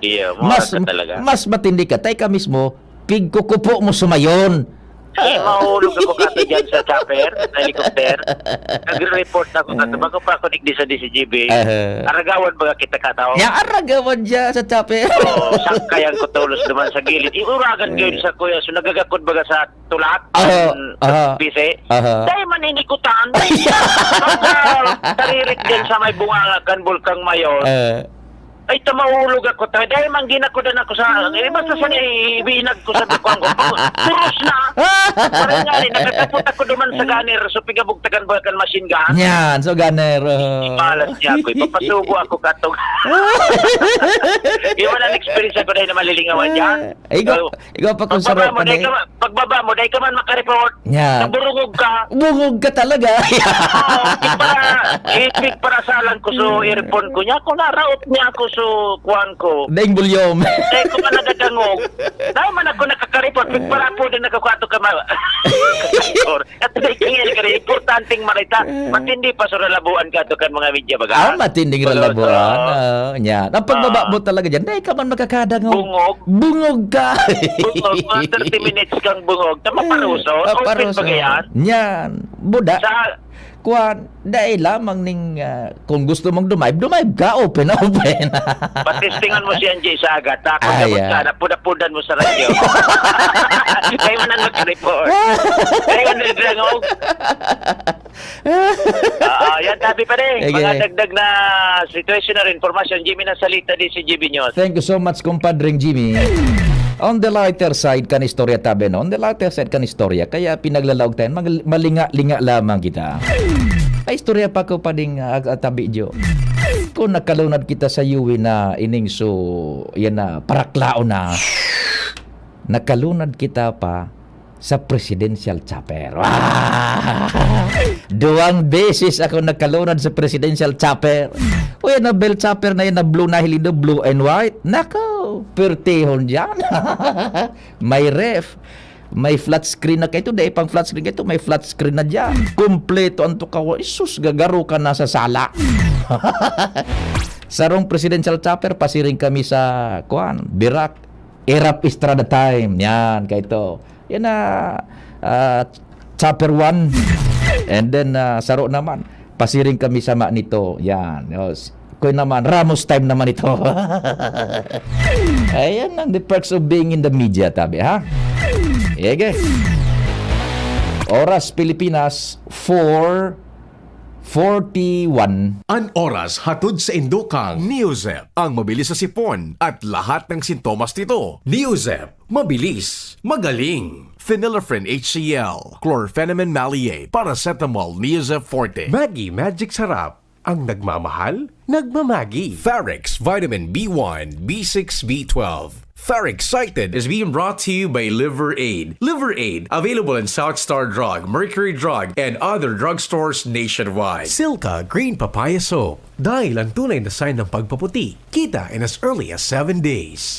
Iya, mas, mawala ka talaga. Mas matindi ka. Tay ka mismo, pigkukupo mo sumayon. Eh, mahulog ako kato dyan sa chopper, sa helicopter. Nagre-report ako kato. Bago pa ako digdi sa D C G B, Aha. Aragawan baga kita kataw. Ya, aragawan dyan sa chopper. Oo, sangkayan ko tolos naman sa gilid. Iuragan ko yun sa kuya. So, nagagakod baga sa tulak. Aha, Ang aha. Bise. Aha. Dahil man inikutan. Ang, ah, taririk dyan sa may bunganga kan Bulkang Mayon. Eh, Ay, ta mahulog ako tayo. Dahil man ginakudan ako sa, eh, basta sa ibinag ko sa bukang ko. Puros na. Parang nga rin, nakatapot ako duman sa gunner. So, pigabugtakan ba kan machine gun? Yan, so gunner. Oh. Malas niya ako. Ipapasubo ako katong. Iwan ang experience ako dahil na malilingawan dyan. Eh, ikaw, So, ikaw pa kung pagbaba sarap mo, pa dahil na ka, pagbaba mo, dahil ka man makareport. Yan. Nabulungog ka. Bungog ka talaga. Oo, ipara, ipigparasalan ko so earphone ko niya. Kung naraot niya ako so kuwan ko. Daing bulyom. Dahil ko man nadagangog. Dahil man ako nakakareport, pigparapo din ako kato ka ma-, At dahil kaya ka rin, importanteng marita. Matindi pa so lalabuan kato kan mga media baga. Ah, matinding Pero, lalabuan. oo. Ah, yan. Ang pagbaba Ah. mo talaga dyan, dahil ka man makakadangog. Bungog. Bungog ka. Bungog, mga thirty minutes kang bungog. Tama paruso. Open Paparuso. Ba yan? Yan. Buda. Sa Kuan, dai lamang ning, ah, kung gusto mong dumaib, dumaib ka, open na open. Patistingan mo si Angie sa agat. Ako Ah, dapat yeah. Sana, puda-pudan mo sa radyo. Kaya mo nang mag-report. Kaya mo nang drangog. Oo, yan, tabi pa rin. Sige. Mga dagdag na situation na rin, informasyon, Jimmy ng Salita, D C G B News. Thank you so much, compadre Jimmy. On the lighter side kan istorya, tabi, no? On the lighter side kan istorya, kaya pinaglalaog tayo, mag-, malinga-linga lamang kita. Ay, istorya pa ko pa ding, ah, ah, tabi, Jo. Kung nakalunad kita sa yuwi na ining so, yan na, paraklaon na. Nakalunad kita pa sa presidential chopper. Ah! Duwang beses ako nakalunad sa presidential chopper. Uy, na bell chopper na yun na blue na hilido, blue and white. Nako, pertihon dyan. May ref. May flat screen na kaito. Dahil pang flat screen kaito, may flat screen na dyan. Kompleto ang tukaw. Isus, gagaro ka na sa sala. Sarong presidential chopper, pasiring kami sa, kuan, Birak. Erap Estrada time. Yan, kaito. Yan na, ah, chopper one. And then, ah, saro naman. Pasiring kami sama nito. Yan. O, s-, ko naman, Ramos time naman ito. Ayan ang the perks of being in the media, tabi, ha? Ege. Oras Pilipinas, four forty-one. An oras hatod sa indo kang Neozep, ang mabilis sa sipon at lahat ng sintomas nito. Neozep, mabilis, magaling. Phenylephrine H C L, chlorphenamine maleate, paracetamol, Neozep Forte. Maggi Magic Sarap, ang nagmamahal, nagmamagi. Farex Vitamin B one, B six, B twelve. Farex Cited is being brought to you by Liver Aid. Liver Aid, available in South Star Drug, Mercury Drug, and other drugstores nationwide. Silka Green Papaya Soap. Dahil ang tunay na sign ng pagpaputi, kita in as early as seven days.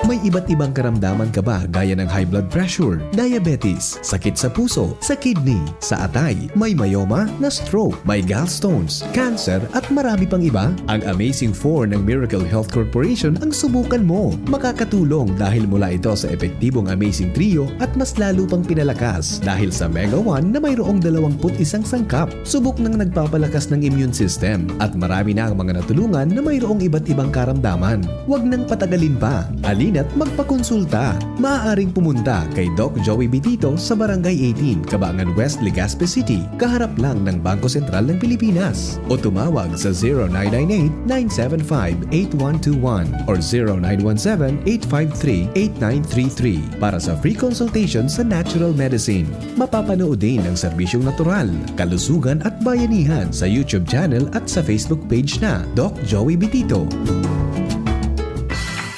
May iba't ibang karamdaman ka ba, gaya ng high blood pressure, diabetes, sakit sa puso, sa kidney, sa atay, may myoma, na stroke, may gallstones, cancer, at marami pang iba? Ang Amazing four ng Miracle Health Corporation ang subukan mo. Makakatulong dahil mula ito sa epektibong Amazing Trio at mas lalo pang pinalakas dahil sa Mega one na mayroong dalawampu't isang sangkap. Subok nang nagpapalakas ng immune system at marami na ang mga natulungan na mayroong iba't ibang karamdaman. Huwag nang patagalin pa. Halina't magpakonsulta. Maaaring pumunta kay Doc Joey Bitito sa Barangay eighteen, Cabangan West, Legazpi City, kaharap lang ng Bangko Sentral ng Pilipinas. O tumawag sa zero nine nine eight, nine seven five, eight one two one or zero nine one seven, eight five three, eight nine three three para sa free consultation sa natural medicine. Mapapanood din ang serbisyong natural, kalusugan at bayanihan sa YouTube channel at sa Facebook page na Doc Joey Bitito.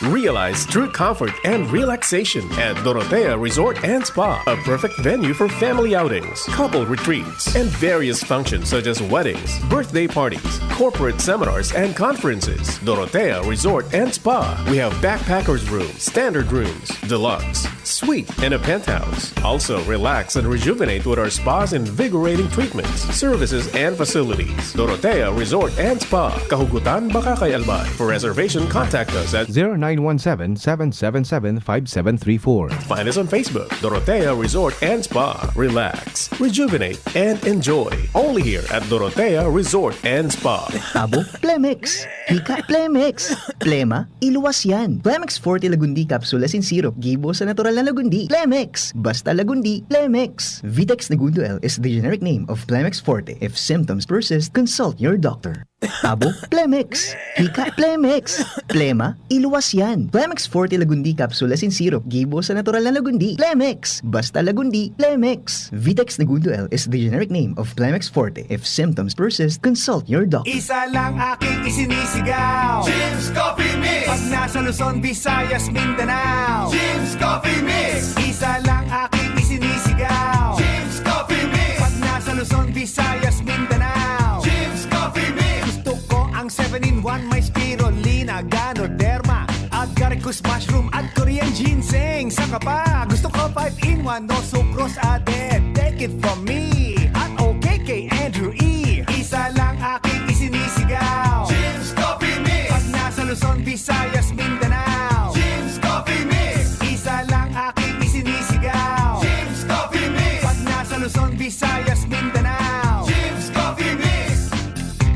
Realize true comfort and relaxation at Dorotea Resort and Spa, a perfect venue for family outings, couple retreats, and various functions such as weddings, birthday parties, corporate seminars, and conferences. Dorotea Resort and Spa. We have backpackers room, standard rooms, deluxe, Suite and a penthouse. Also, relax and rejuvenate with our spa's invigorating treatments, services, and facilities. Dorotea Resort and Spa, Kahugutan, Bacacay, Albay. For reservation, contact us at zero nine one seven, seven seven seven, five seven three four. Find us on Facebook, Dorotea Resort and Spa. Relax, rejuvenate, and enjoy. Only here at Dorotea Resort and Spa. Abo, Plemex. Hika, Plemex. Plema, iluwas yan. Plemex Forte Lagundi Capsule Asin Syrup, gibo sa natural na Lagundi. Plemex. Basta Lagundi, Plemex. Vitex Negundo L is the generic name of Plemex Forte. If symptoms persist, consult your doctor. Abo, Plemex. Hika, Plemex. Plema, iluwas yan. Plemex Forte Lagundi Capsule Asin Syrup, gibo sa natural na Lagundi. Plemex. Basta Lagundi, Plemex. Vitex Negundo L is the generic name of Plemex Forte. If symptoms persist, consult your doctor. Isa lang aking isinisigaw. Jim's Coffee Mix. Pag nasa Luzon, Visayas, Mindanao. Jim's Coffee Mix. Isa lang aking isinisigaw. Jim's Coffee Mix. Pag nasa Luzon, Visayas, Mindanao. Jim's Coffee Mix. Gusto ko ang seven in one, may spirulina, ganoderma, agaricus mushroom at Korean ginseng. Saka pa, gusto ko five in one, no sucrose added. Take it from me, at okay kay Andrew E. Isa lang aking isinisigaw. Jim's Coffee Mix. Pag nasa Luzon, Visayas, Mindanao. Jim's Coffee Mix. Isa lang aking isinisigaw. Jim's Coffee Mix. Pag nasa Luzon, Visayas, Mindanao. Jim's Coffee Mix.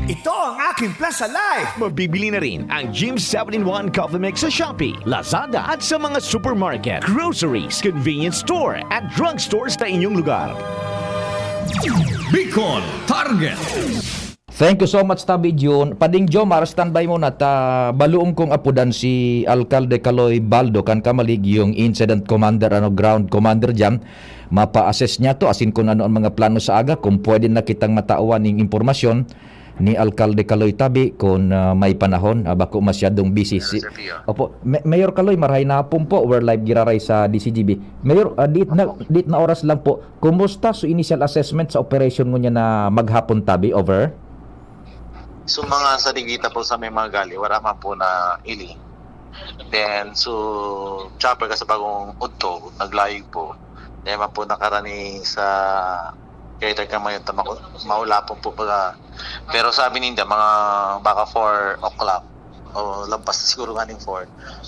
Ito ang aking Plaza Life. Mabibili na rin ang Jim seven-in-one Coffee Mix sa Shopee, Lazada at sa mga supermarket, groceries, convenience store at drugstore sa inyong lugar. Bicol Target. Thank you so much, Tabi Jun. Pading Jomar, standby muna ta. Baluong kong apudan si Alcalde Kaloy Baldo, kan kamalig yung incident commander, ano, ground commander dyan. Mapa-assess niya to, asin kung ano ang mga plano sa aga, kung pwede na kitang matawan ning impormasyon ni Alcalde Kaloy Tabi kung ah, may panahon, ah, bako masyadong busy si... Opo, Ma- Mayor Kaloy, marahay na hapon po. We're live giraray sa D C G B. Mayor, ah, dit na, dit na oras lang po. Kumusta so initial assessment sa operation ngunyan na maghapon Tabi? Over? So mga sa Digita po sa may mga gali, wala man po na ili. Then, so, chopper ka sa bagong udto, naglayog po. Then, man po nakarani sa kaya ka mayon ta mako- maulapon po baga. Pero sabi ninda, mga baka four o'clock o lampas siguro nga ning four,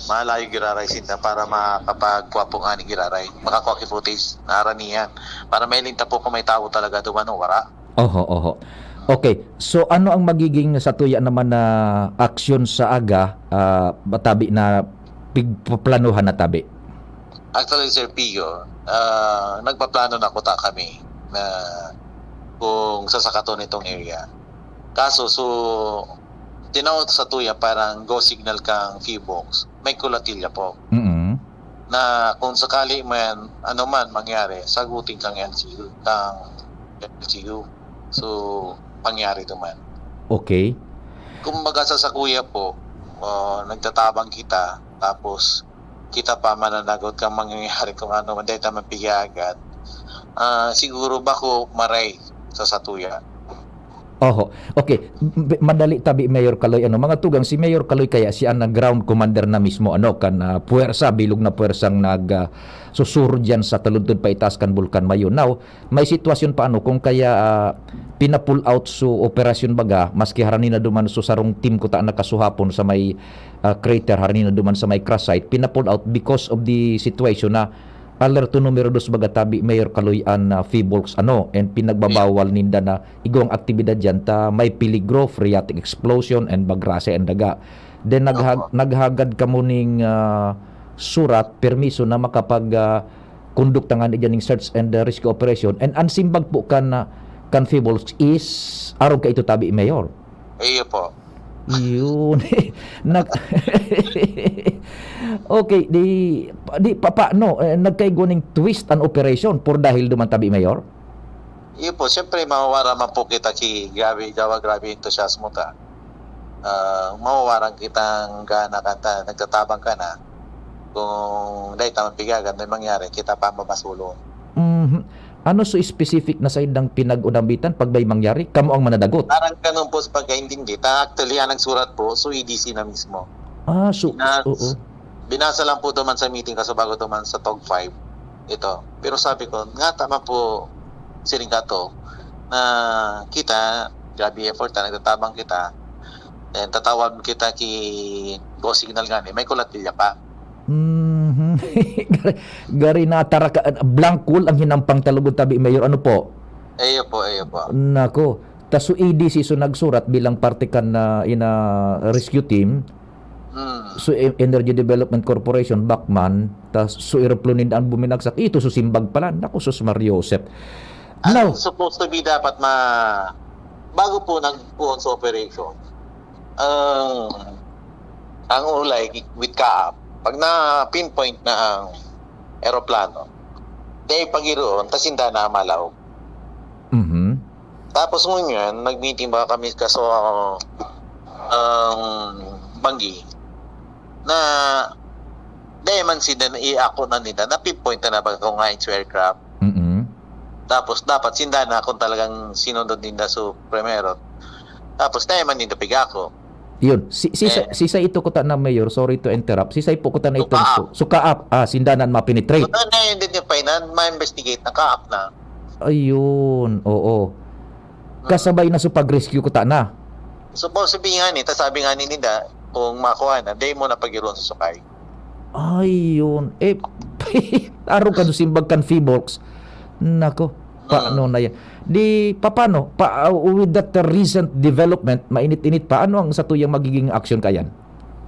malayo giraray sinda para makapagkuha po nga ni giraray. Makakuha ki footage, naaranihan. Para mailinta po kung may tao talaga duman o wara. Oho, oho. Okay. So ano ang magiging satuya naman na aksyon sa aga, ah, Tabi, na pigpaplanuhan na Tabi? Actually, Sir Pio, ah, nagpaplano na kuta kami na kung sasakaton itong area. Kaso, so, tinaw sa tuya parang go signal kang Feebox, may kulatilya po. Mm. Na kung sakali man, ano man mangyari, sagutin kang L C U, kang L C U. So, pangyari to man. Okay. Kumbaga sa sakuya po, ah, nagtatabang kita, tapos kita pa mananagot kang mangyayari kung ano, hindi naman piyagan. Ah, siguro bako maray sa satuya. Oho. Okay. M- Madali Tabi, Mayor Kaloy. Ano, mga tugang, si Mayor Kaloy kaya siya ang ground commander na mismo, ano, kan ah, puwersa, bilog na puwersang nag ah, susuro diyan sa taludtod paitaas kan Bulkan Mayon. Now, may sitwasyon pa, ano, kung kaya ah, pina-pull out so operasyon baga, maski harani na duman so sarong team kuta nakasuhapon sa may ah, crater, harani na duman sa may crash site, pina-pull out because of the situation na alerto numero dos baga Tabi, Mayor Kaloy, an ah, Feebox, ano, and pinagbabawal ninda na igwang aktibidad diyan ta may peligro, phreatic explosion and bagrase and daga. Then naghag- naghagad kamo ning ah, surat, permiso na makapag ah, kondukta ngani diyan ning search and ah, rescue operation. And an simbag po kan ah, kan Feebox is arog kaito Tabi, Mayor. Iyo po. Yun. Nag- Okay, di di pa paano eh, nagkaigwa ning twist an operation por dahil duman Tabi, Mayor? Iyo po, siyempre mawawara man po kita ki grabe, gawa grabe entusiasmo ta. Ah, mawawaran kitang gana kanta, nagtatabang ka na. Kung dahil tamang pigagan, may mangyari, kita pa mamasulong. Mhm. Ano so specific na saindang pinag-unambitan pag may mangyari? Kamo ang manadagot? Parang ganun po sa pagkaintindi. Ta actually, ang nagsurat po, so E D C na mismo. Ah, so, Na- oo. Binasa lang po duman sa meeting kaso bago duman sa Tog five ito. Pero sabi ko, nga tama po, siring ka to, na kita, grabe effort na nagtatabang kita. Then tatawag kita ki Go Signal gani, may kulat bilya pa. Mhm. Gari, gari na taraka, blank wall ang hinampang ta lugod tabi, Mayor. Ano po? Iyo po, iyo po. Nako. Ta so A D C so nagsurat bilang parte kan na ina rescue team. Hmm. So, e-, Energy Development Corporation, Bacman, ta so eroplano ninda ang buminagsak. Ito so simbag pala. Naku, sus Mariosep. Ang Now, supposed to be dapat ma-, bago po nagpuon sa operation, ang, ang ulay with kaap, pag na-pinpoint na ang eroplano, dahil pagiroon, tas sinda na malaog. Mhm. Tapos ngunyan, nag-meeting ba kami kaso ang banggi na dahil man sinda na iako na nila, na-pinpoint na ba kung nga yung aircraft? Mm. Tapos dapat sinda na kung talagang sinunod ninda so primero. Tapos dahil man ninda pigako. Yun. Si, si, Eh. si, si ito ko ta na, Mayor, sorry to interrupt. Si po ko ta na So, itong kaap. su-, so kaap, ah, sinda na ma-penetrate. So, na, na, hindi nyo pa inan, ma-investigate na kaap na. Ayun, oo. Hmm. Kasabay na sa pag-rescue ko ta na. Supposed to be nga ni, ta sabi nga ni ninda, kung makuha na, dahil mo na pagiroon sa sukay. Ayun. Eh, arog ka sa simbag kan Fiborks. Nako, paano Mm. na yan? Di, papano? Pa, uh, with that recent development, mainit-init pa, ano ang satuyang magiging action kayan?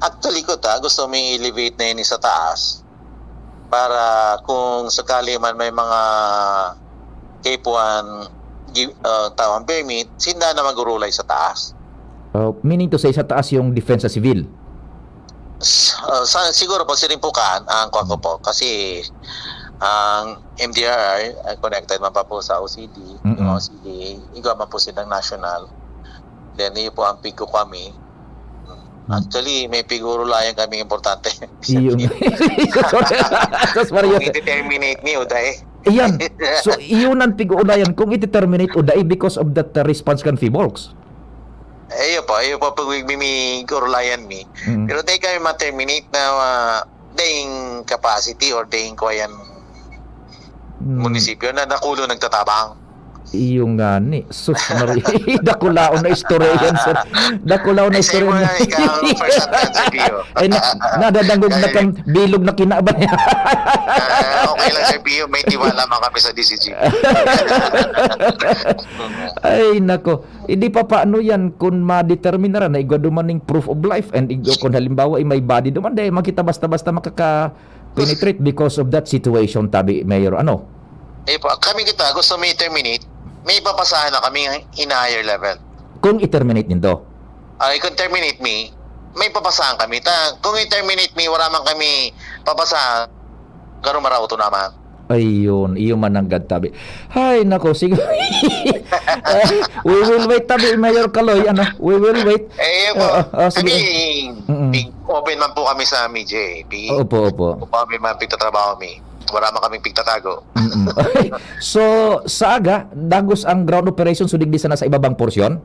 Actually, ko ta, gusto may elevate na yun sa taas. Para kung sakali man may mga K one, gi-, uh, tawag permit, sinda na magurulay sa taas. Uh, meaning to say, sa taas yung depensa sibil? S-, uh, sa, siguro po, siring po kaan, ang kuwan ko po. Kasi, ang M D R R, uh, connected man pa po sa O C D, yung Mm. O C D, igwa man po silang national. Then, iyo po ang pig ko kami. Mm. Actually, may pigurulayan kami importante. Iyo nga. Sorry. Sus, Maria. Kung i-terminate mi, uda eh. Iyan. So, iyon ang pig-uulayan kung iti-terminate o dai because of that, uh, response kan Fiborks. Eh, iyo po, iyo po, pag mi, mi, gurulayan mi. Mm. Pero dai kami ma-terminate na, uh, daing capacity or daing kuwayan Mm. munisipyo na nakulo nagtatabang. Iyo nga ni. Sus, Maria. Dakulaon na istorya yan, sir. Dakulaon na Ay, sa'yo istorya mo yan. Na ikaw, first hand yan, Sir Pio. Ay, na, nadadangog na Ay. Kang bilog na kinaban. Ah, okay lang, Sir Pio. May tiwala man kami sa D C G. Ay, nako. Hindi pa paano yan kung ma-determine na igwa duman ning proof of life and igwa kung halimbawa, eh, may body duman, dahil makita basta-basta makaka-penetrate because of that situation, tabi, Mayor. Ano? Eh po, kami kita, gusto may terminate, may papasahan na kami in a higher level. Kung i-terminate nindo? Ay, kung terminate mi, may papasahan kami. Ta, kung i-terminate mi, wala man kami papasahan, garo marauto naman. Ayun, iyo man ang gad tabi. Hay, nako, sige. Ah, we will wait tabi, Mayor Kaloy, ano? We will wait. Eh, iyo po. Oo, oo, sige. Kami, Mm-mm. big open man po kami sa media eh. Pi-, Opo, opo. Kung kami man pigtatrabaho mi, wala man kaming pigtatago. Mm-mm. So, sa aga, dagos ang ground operation, so digdi sana sa ibabang porsyon?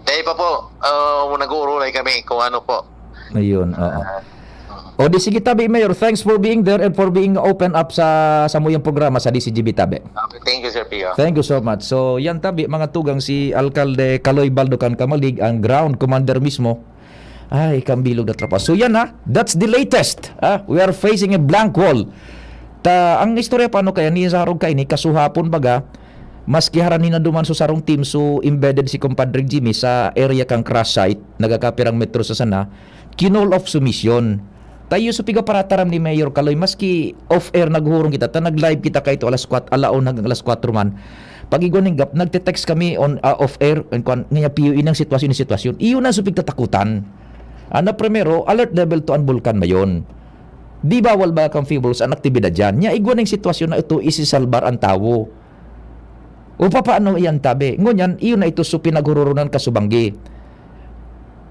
Dahil pa po, ah, nag-uurulay kami kung ano po. Ayun, oo. Ah, O di sige, tabi, Mayor, thanks for being there and for being open up sa, sa muyang programa sa D C G B, tabi. Okay, thank you, Sir Pio. Thank you so much. So, yan, tabi, mga tugang, si Alkalde Kaloy Baldo kan Camalig, ang ground commander mismo. Ay, kambilog na tropa. So, yan, ha. That's the latest. Ah, we are facing a blank wall. Ta, ang istorya pa, ano kaya, ni sa harog kaini, kasuhapon baga, maski harani na duman so sarong team, so embedded si Compadre Jimmy sa area kang crash site, nagkakapirang metro sa sana, kinol off so mission. Tayo sa pigaparataram ni Mayor Kaloy, maski off-air naghurong kita, ta nag-live kita kaito alas kwat-, alaon hanggang alas kwatro man. Pag igwa ning gap, nagte-text kami on, ah, off-air, and kwan, ngaya piyo inang sitwasyon ni sitwasyon. Iyo na so pigtatakutan. Ana, primero, alert level two an bulkan mayon. Di bawal ba kang Fiborks an aktibidad diyan? Nya igwa ning sitwasyon na ito, isisalbar an tawo. O papaano iyan, tabi? Ngunyan, iyo na ito so pinaghuroronan kasubanggi.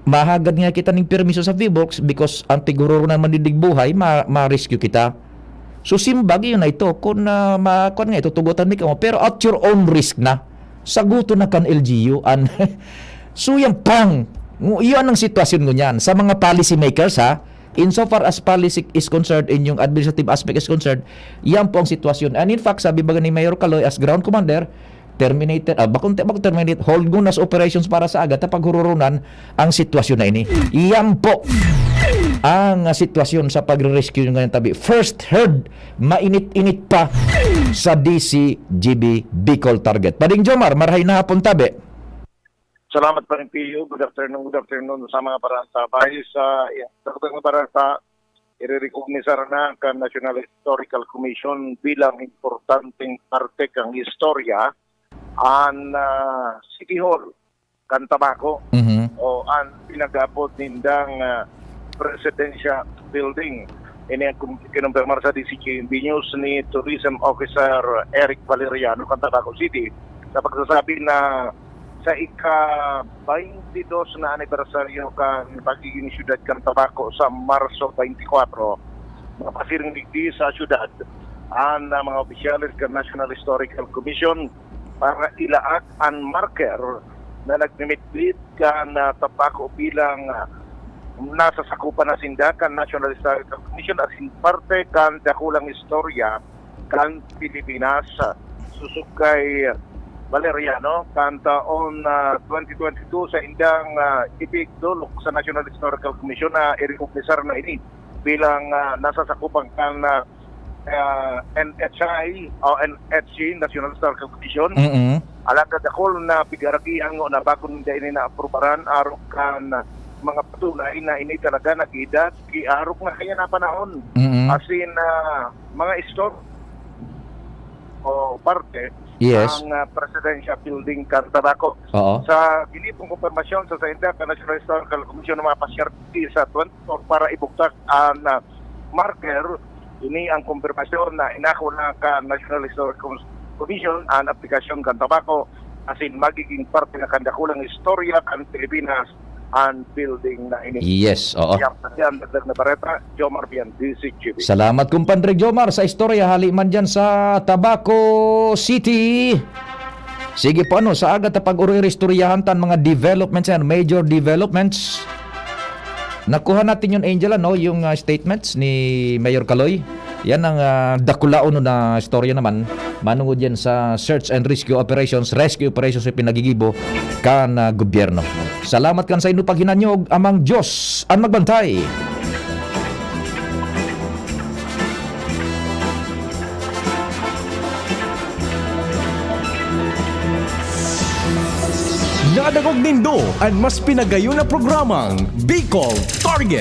Mahagad nga kita ning permiso sa Fiborks because ang tiguroronan mandidig buhay, ma-, ma-rescue kita. So, simbag, iyo na ito. Kung, ah, ma-, kwan nga ito, tugotan mi kamo. Pero at your own risk na. Saguto na kan L G U. An, so, yan, pang! Ngu-, iyan ang sitwasyon ngunyan. Sa mga policy makers, ha? Insofar as policy is concerned, inyong administrative aspect is concerned, yan po ang sitwasyon. And in fact, sabi ba ni Mayor Caloy as ground commander, terminated, ah, bakong, bakong terminate, hold ngunang operations para sa aga, ta paghururunan ang sitwasyon na ini. Yan po ang, ah, sitwasyon sa pagre-rescue ng kanyang tabi. First heard, mainit-init pa sa D C G B Bicol Target. Pading Jomar, marahay na hapon tabi. Salamat pa rin, P U. Good afternoon, good afternoon sa mga barangay. Sa, sa mga barangay, irerecognisar na kan National Historical Commission bilang importanteng parte kan istorya an, ah, City Hall kan Tabaco Mhm. o an pinag-aapod nindang, ah, Presidential Building. Ini ang kum- kinumpirmar sa D C G B News ni Tourism Officer Eric Valeriano kan Tabaco City sa pagsasabi na sa ika-twenty-dos na anibersaryo kan pagiging siyudad kan Tabaco sa Marso twenty-four, mapasiring digdi sa siyudad an, ah, mga opisyales kan National Historical Commission para ilaag an marker na nagmimitbit kan, ah, Tabaco bilang, ah, nasasakupan na sinda kan National Historical Commission asin parte kan dakulang istorya kan Pilipinas. Susog kay Valeriano, kan taon, ah, twenty twenty-two, sa indang, ah, ipigdolok sa National Historical Commission na irecognizar na ini bilang, ah, nasasakupan kan, ah, ah, N H I o N H C, National Historical Commission. Mm-mm. Alagad dakul na pigaragihan na bago ninda ini naaprubaran arog kan mga patunay na ini talaga nag-edad, ki arog na kaya na panahon. Mm-mm. Asin, ah, mga istor o parte Yes. ang, ah, Presidential Building kan Tabaco. Oo. Sa ginibong kumpirmasyon sa sainda kan National Historical Commission ng mga pasyar sa twenty-four para ibugtak ang, ah, marker, ini ang kumpirmasyon na inako na kan National Historical Commission an aplikasyon kan Tabaco asin magiging parte na kan dakulang istorya kan Pilipinas an building na ini. Yes, oo. Yan, yan, dagdag na bareta, Jomar Bian, D C G B. Salamat, Kumpadre Jomar, sa istorya hali man dyan sa Tabaco City. Sige po, ano, sa aga ta pag-uri-istoryahan tan mga developments yan, major developments. Nakuha natin yun, Angel, ano, yung, ah, statements ni Mayor Caloy. Yan ang, ah, dakulaon na istorya naman. Manungod yan sa search and rescue operations, rescue operations yung pinagigibo kan, ah, gobyerno. Salamat kan sa inyo paghinanyog, Amang Diyos an magbantay. Nadangog nindo an mas pinagayon na programang Bicol Target.